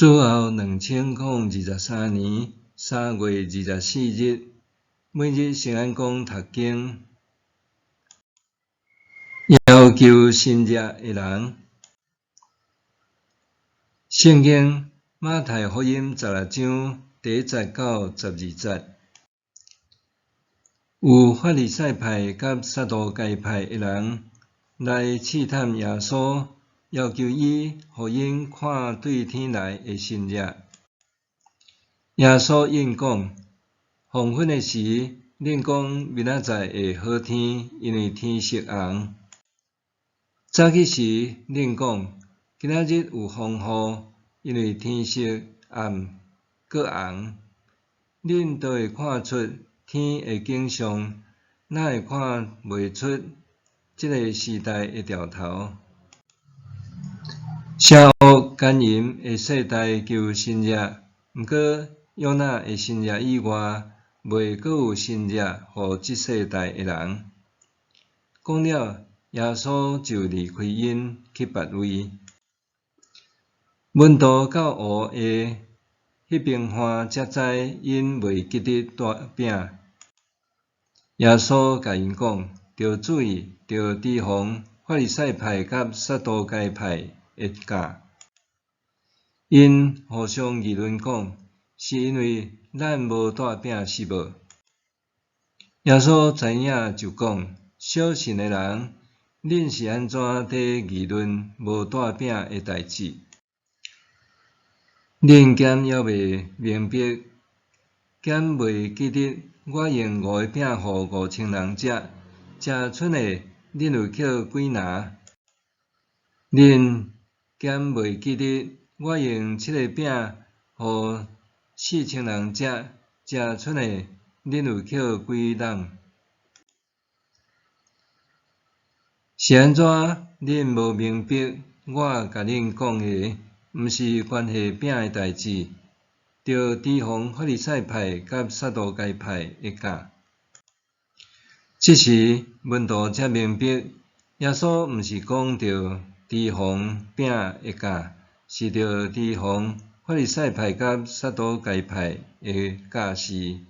主後2023年3月24日，每日聖安講讀經，要求神蹟的人。聖經馬太福音16章第1節到12節，有法利賽派佮撒都該派的人來試探耶穌，要求伊予𪜶看對天來的神蹟。耶穌應講：黃昏的時，恁講明仔載會好天，因為天色紅；早起時，恁講今仔日有風雨，因為天色暗閣紅。恁都會看出天的景象，哪會看袂出這个時代的兆頭？邪惡姦淫的世代求神蹟，毋過約拿的神蹟以外，袂閣有神蹟予這世代的人。講了，耶穌就離開𪜶去別位。門徒到湖的彼邊岸，才知𪜶袂記得帶餅。耶穌共𪜶講：著注意，著提防法利賽派佮撒都該派的酵。𪜶互相議論講：是因為咱無帶餅是無？耶穌知影就講：小信的人，恁是按怎佇議論無帶餅的代誌？恁敢猶未明白？敢袂記得我用五个餅予5000人食，食賰的恁有抾幾籃？恁敢袂記得我用七个餅予4000人食，食賰的恁有抾幾籠？是按怎恁無明白我共恁講的，毋是關係餅的代誌，著提防法利賽派佮撒都該派的酵。這時門徒才明白，耶穌毋是講著提防餅的酵，是著提防法利賽派佮撒都該派的教示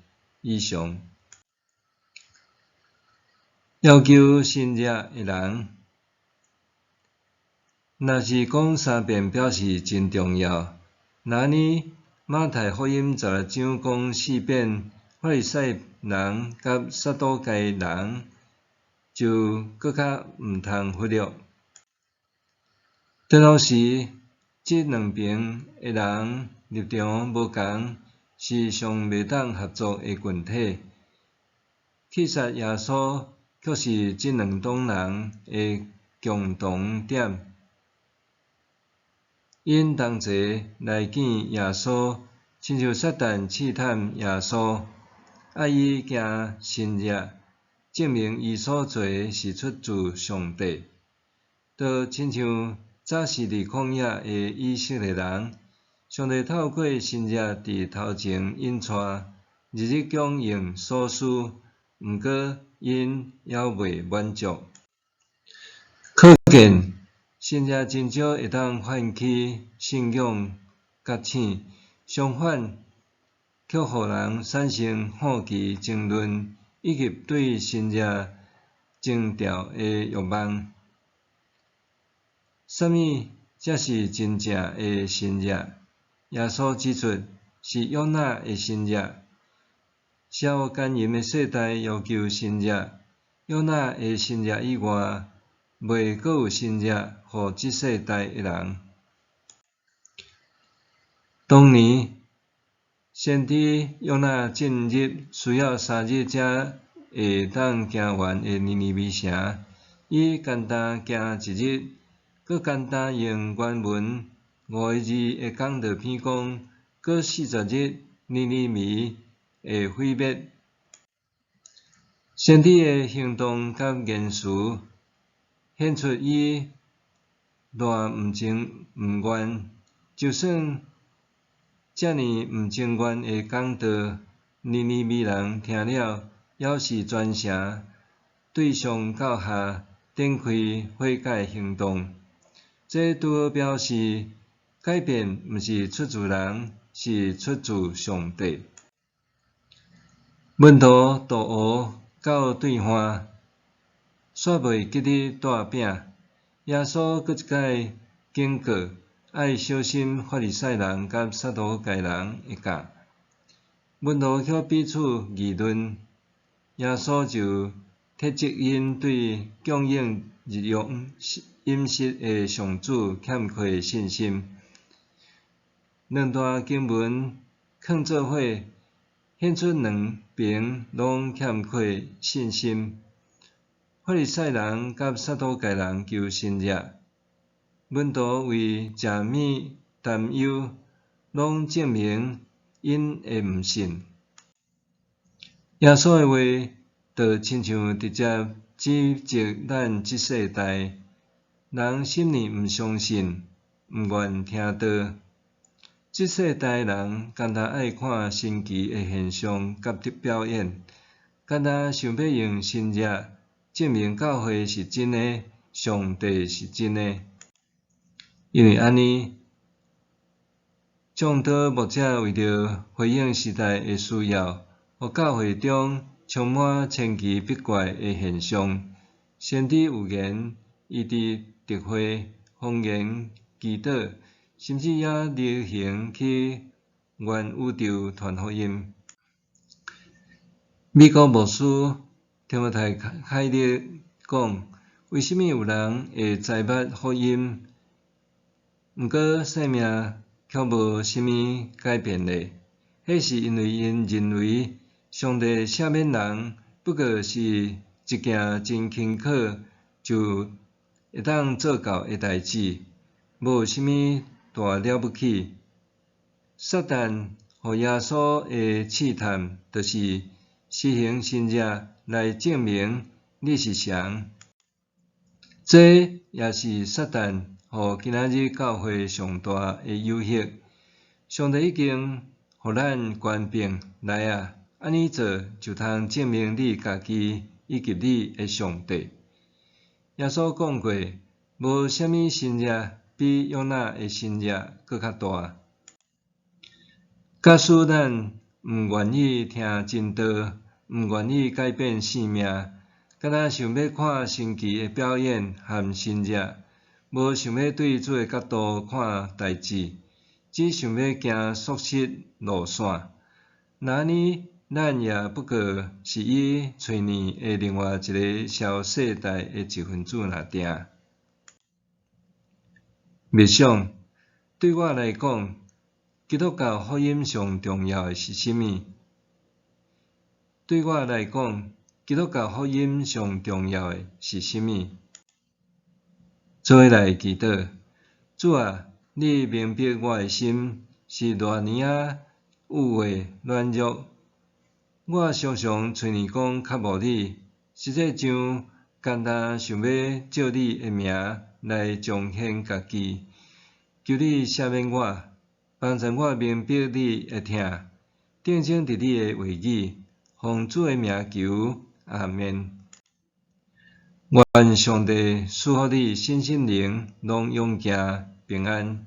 以上。要求神蹟的人，若是講三遍，表示真重要。若按呢，馬太福音十六章講四遍，法利賽人佮撒都該人就閣較毋通忽略。當時，這兩爿的人立場無仝，是上袂當合作的群體。去殺耶穌，卻是這兩黨人的共同點。𪜶同齊來見耶穌，親像撒旦試探耶穌，愛伊行神蹟，證明伊所做的是出自上帝。就親像早時佇曠野的以色列人，上帝透過神蹟佇頭前引帶，日日供應所需，毋過𪜶猶未滿足。可見神蹟真少會當喚起信仰覺醒，相反，卻予人產生好奇、爭論，以及對神蹟徵兆的欲望。啥物才是真正的神蹟？耶穌指出，是約拿的神蹟。邪惡姦淫的世代要求神蹟，約拿的神蹟以外，袂閣有神蹟予這世代的人。當年先知約拿進入需要3日才會當行完的尼尼微城，伊簡單行一日，閣簡單用原文五个字的講道片講，閣40日尼尼微會毀滅。先知的行動佮言辭，顯出伊偌毋情毋願。就算遮爾毋情願的講道，尼尼微人聽了，猶是全城對上到下展開悔改行動。這拄好表示改變毋是出自人，是出自上帝。門徒渡湖到對岸，煞袂記得帶餅。耶穌閣一擺警告，愛小心法利賽人佮撒都該人的教。門徒卻彼此議論，耶穌就斥責𪜶對供應日用飲食的上主欠缺信心。兩段經文囥做伙，顯出兩爿攏欠缺信心。法利賽人佮撒都該人求神跡，門徒為食物擔憂，攏證明𪜶的毋信。耶穌的話，就親像直接指責咱這世代人心裡毋相信，毋願聽道。這世代人干焦愛看神奇的現象佮表演，干焦想欲用神跡證明教會是真的，上帝是真的。因為按呢，眾多牧者為著回應時代的需要，予教會中充滿千奇百怪的現象，先知預言、醫治特會、方言祈禱，甚至猶流行去元宇宙傳福音。美國牧師提摩太凱勒講：為啥物有人會知捌福音，毋過生命卻無啥物改變咧？彼是因為𪜶認為上帝赦免人，不過是一件真輕巧就會當做到的代誌，無啥物大了不起。撒旦予耶穌的試探，就是施行神跡來證明你是誰。這也是撒旦予今仔日教會上大的誘惑。上帝已經予咱權柄，來啊，按呢做就通證明你家己以及你的上帝。耶穌講過，無啥物神跡比約拿的神跡閣較大。假使咱毋願意聽真道，毋願意改變生命，干焦想欲看神奇的表演和神跡，無想欲對主的角度看代誌，只想欲行速食路線，若按呢，咱也不過是與揣呢的另外一个小世代的一份子爾定。默想，對我來講，基督教福音上重要的是啥物？對我來講，基督教福音上重要的是啥物？做伙來祈禱，主啊，你明白我的心是偌爾仔有惑軟弱，我常常揣呢講較無你，實際上干焦想欲藉你的名來彰顯家己。求你赦免我，幫助我明白你的疼，定睛佇你的話語，奉主的名求，阿們。願上帝賜福你身心靈攏勇健平安。